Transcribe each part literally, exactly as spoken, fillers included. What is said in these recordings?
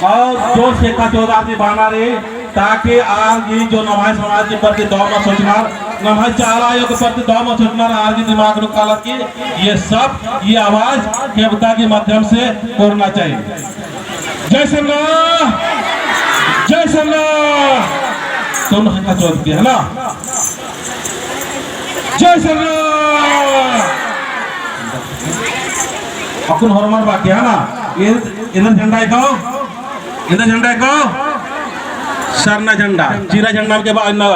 और जोर से ख़ेक्खा चोदर की बअना रई, ताकि आर गही जो नम्है समाज के प्रति दव मल सोचनर, नम्है चाला आयो के प्रति दव मल सोचनर, आर गही दिमाग नू कालर की ये सब, ये आवाज केवता के माध्यम से कोरना चाहिए। जय सरना, जय सरना। दोनों ख़ेक्खा चोदर की, है ना? जय सरना। अक्कुन होरमर बाकी है ना? ये इधर झंडा हिकाओ, इधर झंडा हिकाओ। सरना झंडा, चीरा झंडा के बाद ना,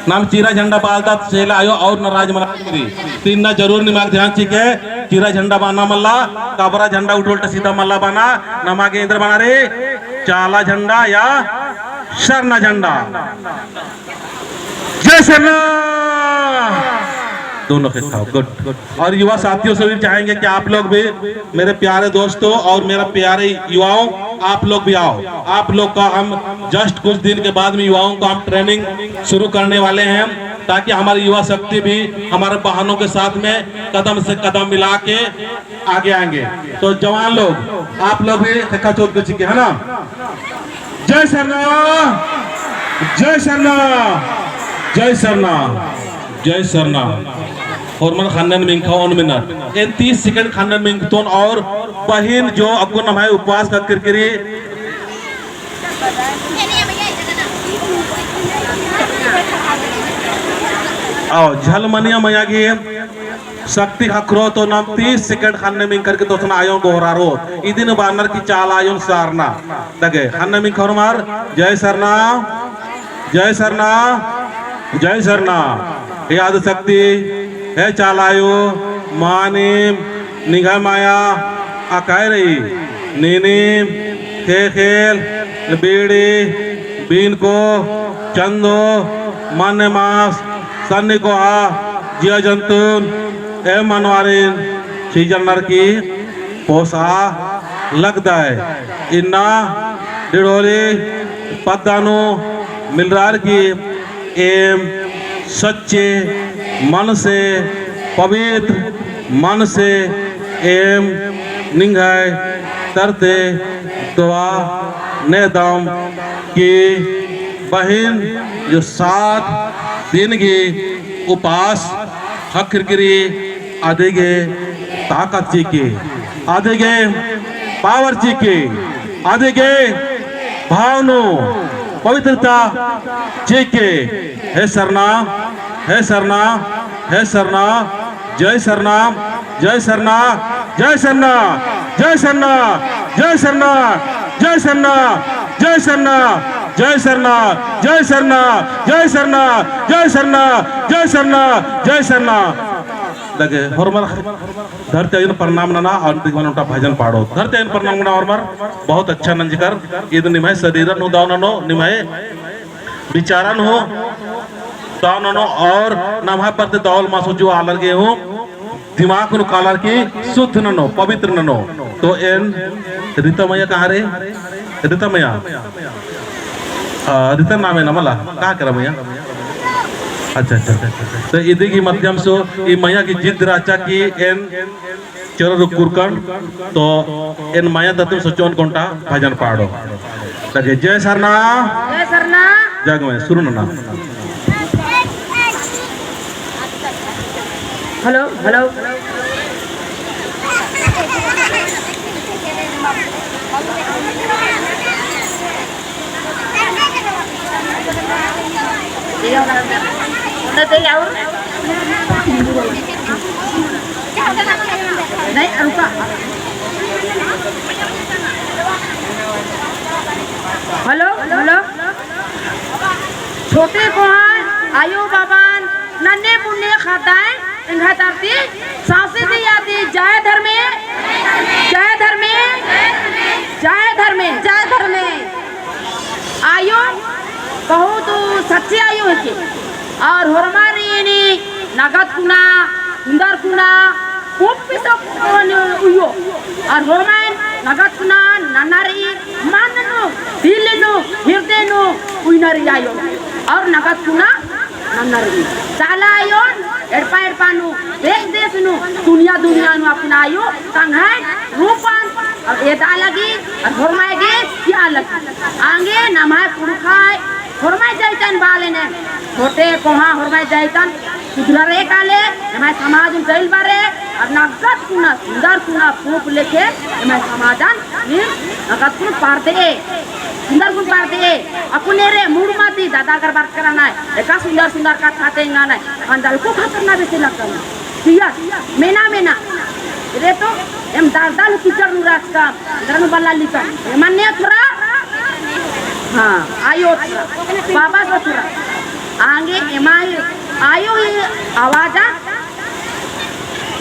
नाम चीरा झंडा बालदत सेला आयो और नाराज मना करी। तो इन्ना जरूर निमाग ध्यान चिके, चीरा झंडा बअना मल्ला, काबरा झंडा उठोल टा सीधा मल्ला बअना, नमा गे इधर बअना रई, चाला झंडा या सरना झंडा। जय सरना। दोनों ख़ेक्खा, good। और युवा साथियों से भी चाहेंगे कि आप लोग भी, मेरे प्यारे दोस्तों और मेरा प्यारे युवाओं, आप लोग भी आओ। आप लोग का हम just कुछ दिन के बाद में युवाओं को हम training शुरू करने वाले हैं, ताकि हमारी युवा शक्ति भी हमारे बहनों के साथ में कदम से कदम मिला के आगे आएंगे। तो जवान लोग, आप लोग भी ख़ेक्खा चोदर की चिके, है ना? जय सरना, जय सरना, जय सरना, जय सरना। होरमर ख़न्नन मिंख़ा ओन मिनट। एन तीस second ख़न्नन मिंख़तोन और बहिन जो अक्कुन नम्है उपवास ख़क्खरकी रई, आओ, झलमनिया मइया गे शक्ति ख़क्खरो तो नाम तीस second ख़न्न मिंख़र की तोसना आयोन गोहरारो। इदिन बअनर की चाला आयोन सरना। दगे ख़न्न मिंख़ा होरमर, जय सरना, जय सरना, जय सरना। हे आदिशक्ति, हे चाला आयो, मानिम, निंग्है मया अकय रई, नीनिम, ख़ेख़ेल, बीड़ी, बीनको, चंदो, मन्न मास, सन्नी कोहा, जिया जंतुन, एम मनवारिन, सीजनर की पोसा लगदय। इन्ना डिड़ोली पद्दा नू मिलरार की एम सच्चे मन से, पवित्र मन से एम निंग्है तरती दुआ नेदम कि बहिन जो सात दिन की उपास ख़क्खरकी रई अदिगे ताकत चिके, अदिगे power चिके, अदिगे भाव नू पवित्रता चिके। हे सरना, हे सरना, हे सरना, जय सरना, जय सरना, जय सरना, जय सरना, जय सरना। दगे होरमर धरती आयोन प्रणाम नना और दिगमन ओन्टा भजन पाड़ो। धरती आयोन प्रणाम नना होरमर बहुत अच्छा नंजकर। ईद निम्है शरीरन हूँ दव ननो, निम्है विचारन हूँ दव ननो और नम्है प्रति दव मल सोचो आलर गे हूँ दिमाग नू कालर की शुद्ध ननो, पवित्र ननो। तो एन रीता मइया कहाँ रई? रीता मइया। आ, रीता नामे ना मला, का केरा मइया? अच्छा, अच्छा, अच्छा, अच्छा। तो इदी गही माध्यम से ई मइया गही जिद रहचा कि एन चोरो रुकुरकन, तो एन मइया ततुन सोचोन कोन्टा भजन पाड़ो। तगे जय सरना। जय सरना। जग में शुरू नना। Hello, hello। नहीं, रुका। Hello, hello। छोटे कोहान, आयो बाबान, नन्ने मुन्ने ख़द्दाइन, एंग्है तरती, सौंसे दिया ती, जय धर्मे, जय धर्मे, जय धर्मे, जय धर्मे। आयो बहुत सच्चे आयो हेके। और होरमर एनी नगद कुना, उन्दर कुना, कुप्पी सब उइयो। और होरमर नगद कुना नन्ना रई, मन नू, दिल नू, हृदय नू उइना रई आयो। और नगद कुना नन्ना रई। चाला आयोन एड़पा एड़पा नू, देश देश नू, दुनिया दुनिया नू अपना आयो तंग्है रूपन और एदा लगी और होरमर गे कि लगी। आंगे नम्है पुरखय होरमय जाइतन बाले ने, छोटे कोहाँ होरमय जाइतन सुधररे काले, नम्है समाजन चइल बरे, और नगद कुना, सुंदर कुना पूँप लेखे, नम्है समाजन नीम नगद कुना परदे, सुंदर कुना परदे, अक्कुन एरे मुड़ मती दादा कर बात करना है, एका सुंदर सुंदर कत्था तेंगना है, अंदल को खतरना बेसे लगना। सिया, मेना, मेना। रे तो, एम दाल दाल कीचड़ नू रहचकम, दरन बल्ला लिकम। एमन ने थोड़ा, हाँ, आयो थोड़ा, बाबा से थोड़ा। आंगे एमा ही, आयो ही आवाजा,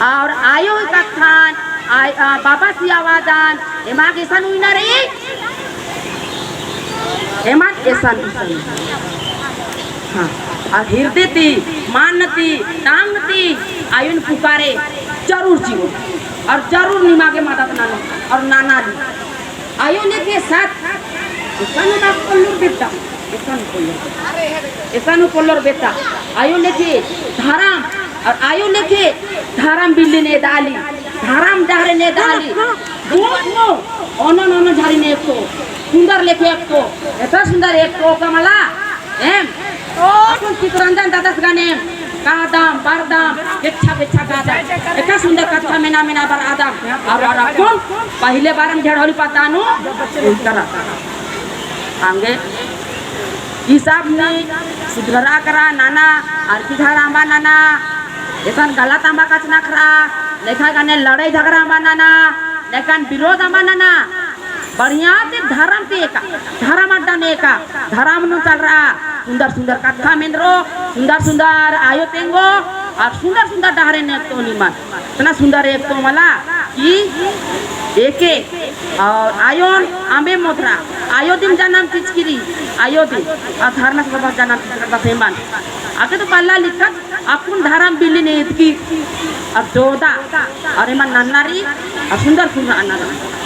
और आयो ही कत्थन, आय-, आ, बाबा सी आवाजन, एमा के एसन उइना रई? एमन एसन, एसन। हाँ, और हिरदे ती, मान ती, तांग ती, आयोन पुकारे, जरूर चिओ। और जरूर निमा गे मदद ननो, और नना ली। आयो लेखे साथ, एसन ना पोल्लोर बेद्दा, एसन पोल्लोर बेद्दा। एसन पोल्लोर बेद्दा। आयो लेखे धरम, और आयो लेखे धरम बिल्ली ने दाली, धरम डहरे ने दाली। दोनों, ओनोन ओनोन झारी ने एकतो, सुंदर लेखे एकतो, एतना सुंदर एकतो का मला, एम, अक्कुन चितरंजन दादस गने, कादम, बरदम, गेच्छा, गेच्छा कादम, एतना सुंदर कत्था मेना, मेना बरदम, और, और अक्कुन पहिले बारन झड़ौली पत्ता नू, उल्टा आंगे, ई सब नी सुधरा करा नना, अरखी धरम अम्बा नना, एसन गलत अम्बा कछनखरा, लेखा गने लड़ाई झगड़ा अम्बा नना, लेकिन विरोध अम्बा नना, बढ़िया ती धरम ती एका, धरम अड्डा ने एका, धरम नू चलरआ, सुंदर सुंदर कत्था मेनरो, सुंदर सुंदर आयो तेंगो, और सुंदर सुंदर डहरे ने तो निमन। एतना सुंदर एकतो मला कि एके और आयोन अम्बे मोथरा, आयो दिम जनम चिचकी रई, आयो दिम, और धर्मेस बाबा जनम चिचकी रई, बस एमन। आगे तो बल्ला लिखत, अक्कुन धरम बिल्ली ने इतकी, और जोदा, और एमन नन्ना रई, और सुंदर सुंदर अन्ना रई।